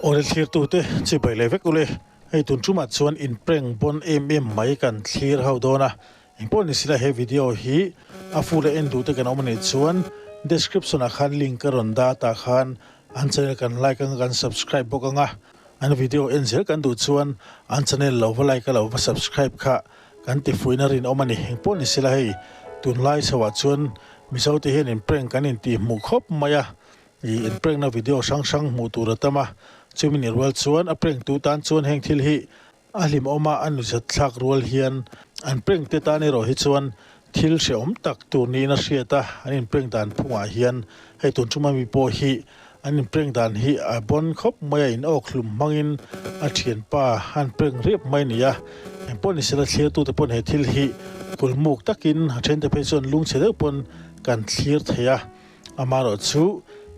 Awle thlirtute chibai leh vek ule, hei tun tumah chuan in prank bon em em mai kan thlir ho dawn a, engpawh ni sila he video hi a full a en duh te kan awm anih chuan description ah khan link ka rawn dah tah khan an channel kan like anga kan subscribe bawk anga an video en zel kan duh chuan an channel lo va like a lo va subscribe kha kan ti fuihna rinawm a ni. Engpawh ni sela hei tunlai chhoah chuan Mizo te hian in prank kan intih hmuh khawp mai a, ih in prank na video hrang hrang hmuh tur a tam a, chumi ni rual chuan a prank tu tan chuan heng thil hi a hlimawm a, a nuzat thlak rual hian an prank te tan erawh hi chuan thil hrehawm tak tur niin a hriat a, an in prank dan phungah hian hei tun chuma mi pawh hi an in prank dan hi a bon khawp mai a, in awk hlum hmangin a thianpa an prank riap mai a ni a, engpawh ni sela thlirtute pawn he thil hi kulmuk takin a thente phei chuan lungchhe deuh pawn kan thlir thei a, amaherawhchu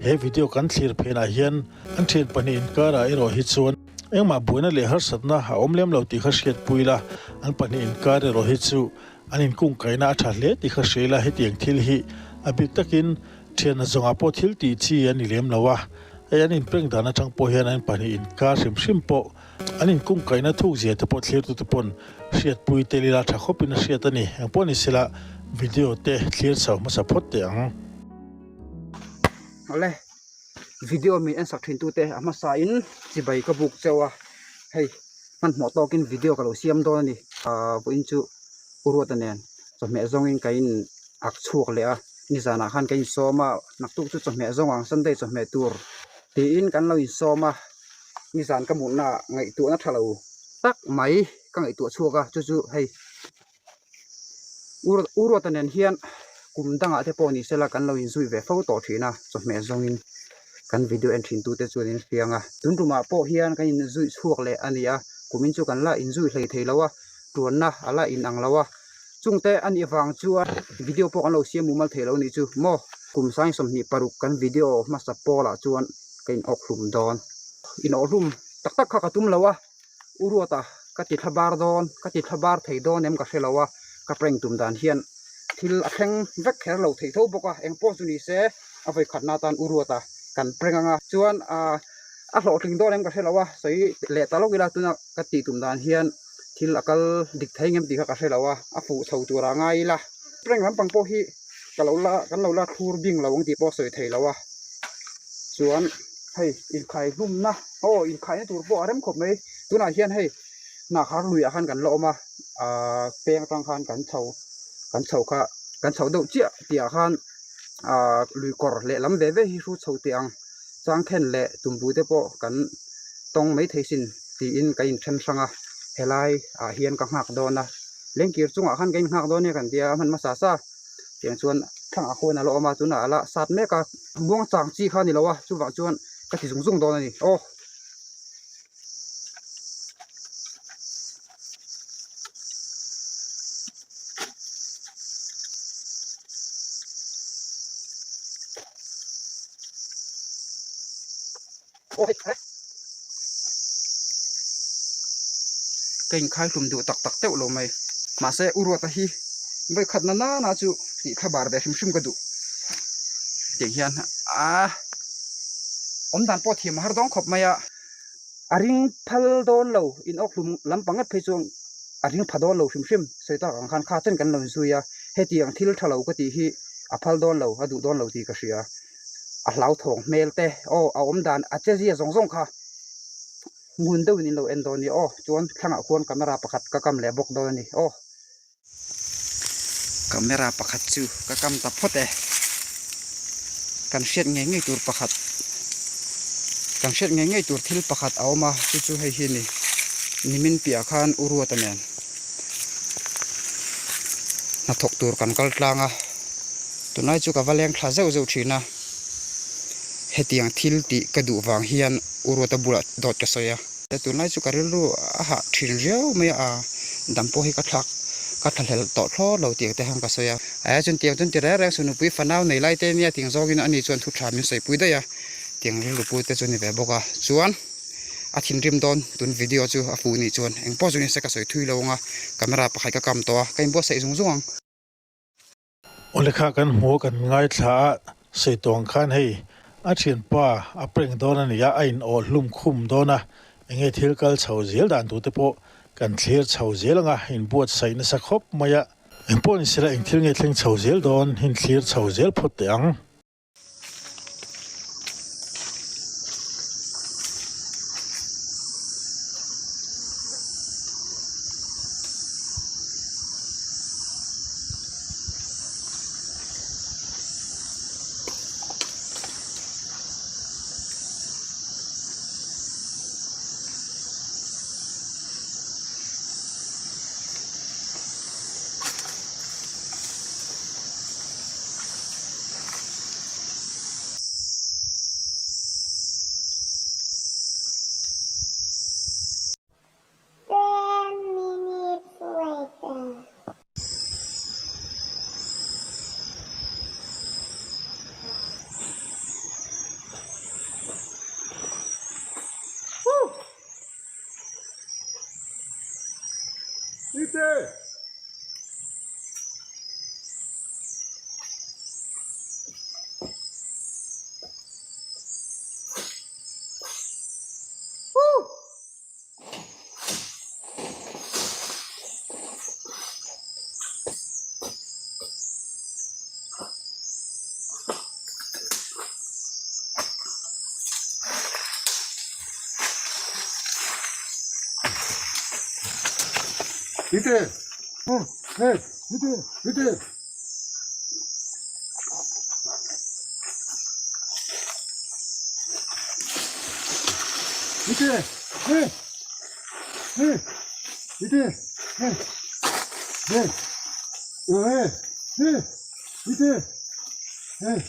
he video kan thlir phenah hian an thian pahnih inkarah erawh hi chuan engmah buaina leh harsatna a awm lem lo tih kha hriatpui ila, an pahnih inkar erawh hi chu An inkungkaihna a tha hle tih kha hria ila hetiang thil hi a bik takin thianna zawngah pawh thil tih chi a ni lem lo a, hei an inpeng dan atang pawh hian an pahnih inkar hrim hrim pawh an inkungkaihna thuk zia te pawh thlirtute pawn hriatpui tel ila tha khawpin a hriat a ni. Engpawh ni sela video te thlir chho hmasa phawt teh ang. Awle, video min en sak thin tute a hmasa in chibai ka buk cheu a, hei hmanhmawh tawkin video ka lo siam dawn a ni. Ahh vawiin chu U Ruata nen chawhmeh zawngin ka in ak chhuak leh a, nizanah khan ka insawm a, naktuk chu chawhmeh zawng ang Sunday chawhmeh tur tiin kan lo insawm a, nizan ka mutna ah ngaihtuahna tha lo tak mai ka ngaihtuah chhuak a, chu chu hei U Ruata nen hian kum dangah te pawh ni sela kan lo inzui ve fo tawh thin a, chawhmeh zawngin kan video en thin tute chuan in hriang a, tun tumah pawh hian kan inzui chhuak leh a ni a, kumin chu kan la inzui hlei thei lo a. tuanna a la inang lo a, chungte a nih vang chuan video pawh kan lo siam mumal thei lo nih chu maw. Kum sang 26 kan video hmasa pawlah chuan ka in awk hlum dawn. In awk hlum tak tak kha ka tum lo a, U Ruata ka ti thla bar dawn, ka ti thla bar thei dawn em ka hre lo a, ka prank tum dan hian thil a thleng vek kher lo thei tho bawk a, eng pawh chu ni se a vawikhatna atan U Ruata kan prank anga chuan a hlawhtling dawn em ka hre lo a, sawi leh ta lawk ila tuna ka tih tum dan hian. Thil a kal dik thei ngem tih kha ka hre lo a, a fuh chho tur ah ngai ila. Prank lampang pawh hi ka lo la kan lo la thlur bing lo ang tih pawh a sawi thei lo a. Chuan hei inkhai hlumna aw inkhaina tur pawh a rem khawp mai. Tunah hian hei Hnakhar luiah khan kan la awm a, ahh peng atang khan kan chho kan chho kha kan chho deuh chiah tih ah khan ahh lui kawr lehlam ve ve hi hru chho teh ang. Changkhen leh tumbu te pawh kan tawng mai thei sin tiin ka inthen hrang a, helai ah hian ka nghak dawn a, lengkir chungah khan ka innghak dawn nia kan tia a hman hmasa sa tiang chuan thlangah khuan a la awm a tunah a la sat mek a, muang chang chi kha a ni lo a chuvang chuan ka ti zung zung dawn a ni aw. Ka inkhai hlum duh tak tak teuh lo mai. Mahse U Ruata hi vawikhat na nana chu tih thla bar ve hrim hrim ka duh. Tiang hian a awm dan pawh thiam a har dawn khawp mai a. A ring phal dawn lo, in awk hlum lampang ngat phei chuan a ring pha dawn lo hrim hrim. Sawi tak ang khan kha chen kan lo inzui a, hetiang thil tha lo ka tih hi a phal dawn lo, a duh dawn lo tih ka hria. A hlauthawng hmel te, aw a awm dan a che zia zawng zawng kha ngun deuhin in lo en dawn a ni aw. Chuan thlangah khuan camera pakhat ka kam leh bawk dawn a ni aw. Camera pakhat chu ka kam ta phawt e. Kan hriat ngei ngei tur pakhat kan hriat ngei ngei tur thil pakhat a awm a chu chu hei hi a ni. Nimin piah khan U Ruata nen hnathawk tur kan kal tlang a tunlai chu ka va leng thla zeuh zeuh thin a hetiang thil tih ka duh vang hian U Ruata bulah dawt ka sawi a. Tunlai chu ka rilru a hah thin riau mai a, dam pawh hi ka thlak ka thlahlel tawh thlawt lo tih te khan ka sawi a. Aia chuan tiang chuan ti reng reng suh nupui fanau nei lai te nia tiang zawngin ani chuan thu tha min sawipui daih a, tiang rilru pu te chu ni ve bawk a. Chuan a thinrim dawn tun video chu a fuh nih chuan engpawh chu nise ka sawi thui lo ang a, camera pakhat ka kam tawh a, ka inbuatsaih zung zung ang. Awle kha kan hmu a kan ngaithla a, sawi tawng khan hei A thianpa a prank dawn a ni a, a in awh hlum khum dawn a, enge thil kal chho zel dan tur te pawh kan thlir chho zel ang a, inbuatsaih nasa khawp mai a. Engpawh ni sela eng thil nge thleng chho zel dawn hin thlir chho zel phawt teh ang. Ten minutes later. Ite! Hey! Ite! Ite! Ite! Hey! Hey! Ite! Hey! Hey! Hey! Hey! Ite! Hey!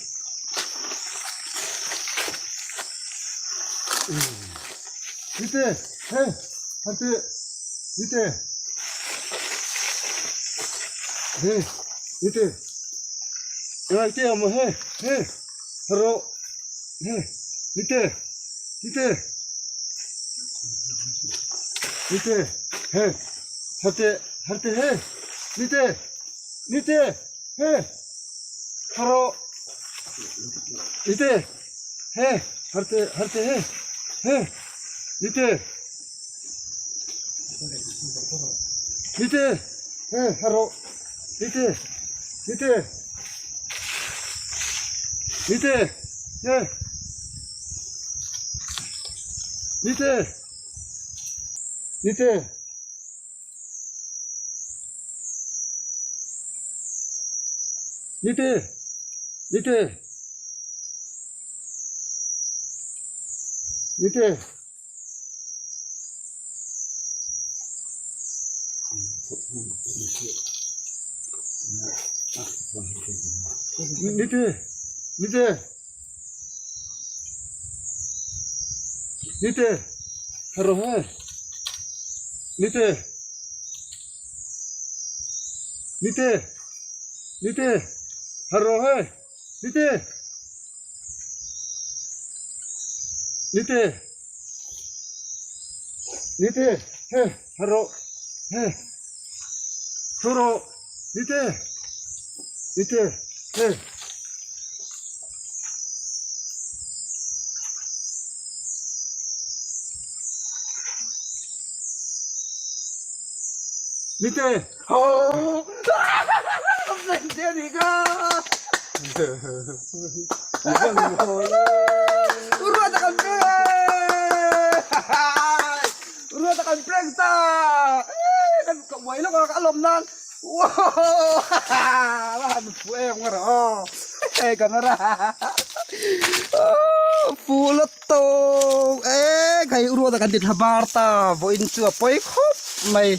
Ite! Hey! Ate! Ite! Hey! Ite! Ite amo hey! Hey! Haro! Hey! Ite! Ite! Ite! Hey! Harte! Harte! Hey! Nite! Nite! Hey! Haro! Nite! Hey! Harte! Harte! Hey! Hey! Nite! Nite! Hey! Haro! Nite! Nite! Nite! Hey! Nite! Nite! Nite! Nite! Nite! Nite! Nite! Nite! Haro he! Nite! Nite! Nite! Haro he! Nite! Nite! Nite! He! Haro! He! Thuro! Nite! Nite! He! Nite! Ho! Ruat a kan prank Ruat a kan prank ta kan ka uai lawk a ka lawm nan wow a han fu em nga rawh aw he camera fu la tawk e khai ruat a kan ti thla bar ta vawiin chu a pawi khawp mai.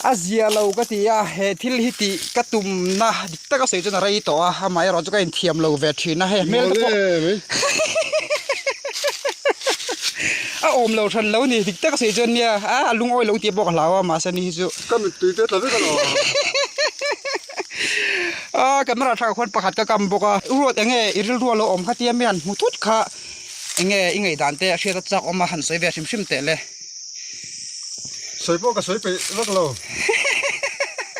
A zia lo ka ti a, he thil hi tih ka tumna dik taka sawi chuan a rei tawh a, amaherawh chu ka inthiam lo ve thin a, hei hmel te pawh a awm lo hran lo ni, dik taka sawi chuan nia a a lungawi lo tih pawh ka hlau a, mahse ni hi chu Ka mittui te tla vek alawm. A camera thlakah khuan pakhat ka kam bawk a, Ruat enge i rilru a lo awm kha tia mi han hmu thut kha enge i ngaihdan te a hriat a chak awm a han sawi ve hrim hrim teh le. Sawi pawh ka sawi peih vak lo.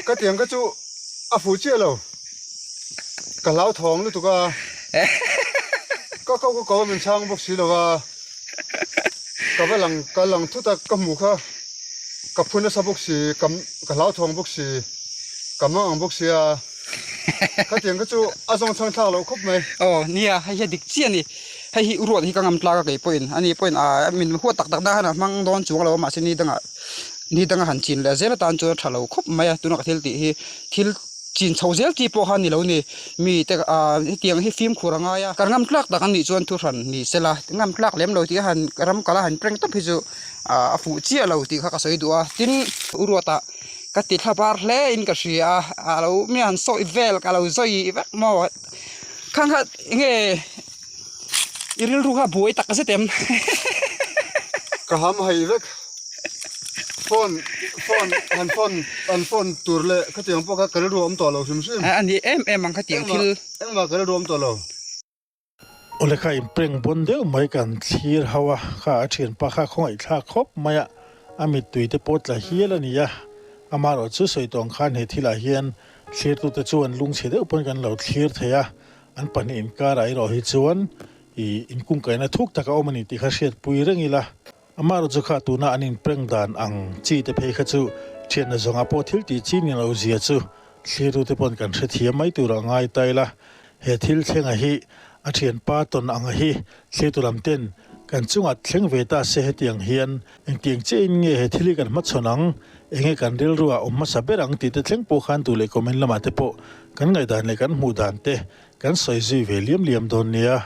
Ka tiang ka chu a fuh chiah lo. Ka hlauthawng lutuk a. Ka ko ka ko a min chhang bawk si lo a, ka va lang ka lang thut a ka hmuh kha ka phu nasa bawk si, ka ka hlauthawng bawk si, ka mang ang bawk sia, khatiang kha chu a zawng chhang thlak loh khawp mai. Aw nia, hei hi a dik chiah a ni, hei hi u ruat hi ka ngam tlak a kei pawhin, ani pawhin ah min huat tak tak dan khan a hmang dawn chuang lo a mahse ni dangah ni danga han chin leh zel atan chuan a tha lo khawp mai a, tuna ka thil tih hi thil Chin chho zel chi pawh kha ni lo ni. Mi te ah hetiang hi fimkhur a ngai a. Kan ngam tlak tak an nih chuan thu hran ni se la. Ngam tlak lem lo tih a han ram kal a han prank tawp hi chu ah a fuh chiah lo tih kha ka sawi duh a. Tin, u Ruata ka ti thla bar hle in ka hria a, a lo mi han sawi vel ka lo zawi vek maw. Khang kha enge I rilru kha buai tak zet em? Ka ham hai vek. Phone phone han phone an phone tur leh khatiang pawh kha ka rilru a awm tawh lo hrim hrim. A ni em em ang khatiang thil. Engmah ka rilru a awm tawh lo. Awle kha in prank bawn deuh mai kan thlir ho a, kha a thianpa kha khawngaihthlak khawp mai a, a mittui te pawh tla hial a ni a, amaherawh chu sawi tawng khan he thilah hian thlirtute chuan lungchhe deuh pawn kan lo thlir thei a, An pahnih inkarah erawh hi chuan ih inkungkaihna thuk tak a awm a ni tih kha hriatpui reng ila. Amaherawh chu kha tuna an inprank dan ang chi te phei kha chu thianna zawnga pawh thil tih chi ni lo zia chu thlirtute pawn kan hrethiam mai tur a ngai ta ila. He thil thlenga hi a thianpa tawn anga hi thlirtu lam ten kan chungah thleng ve ta se hetiang hian engtiang chiahin nge he thil hi kan hmachhawn ang, enge kan rilruah awm hmasa ber ang tih te thleng pawh khan duh leh comment lamah te pawh kan ngaihdan leh kan hmuh dan te kan sawi zui ve liam liam dawn nia.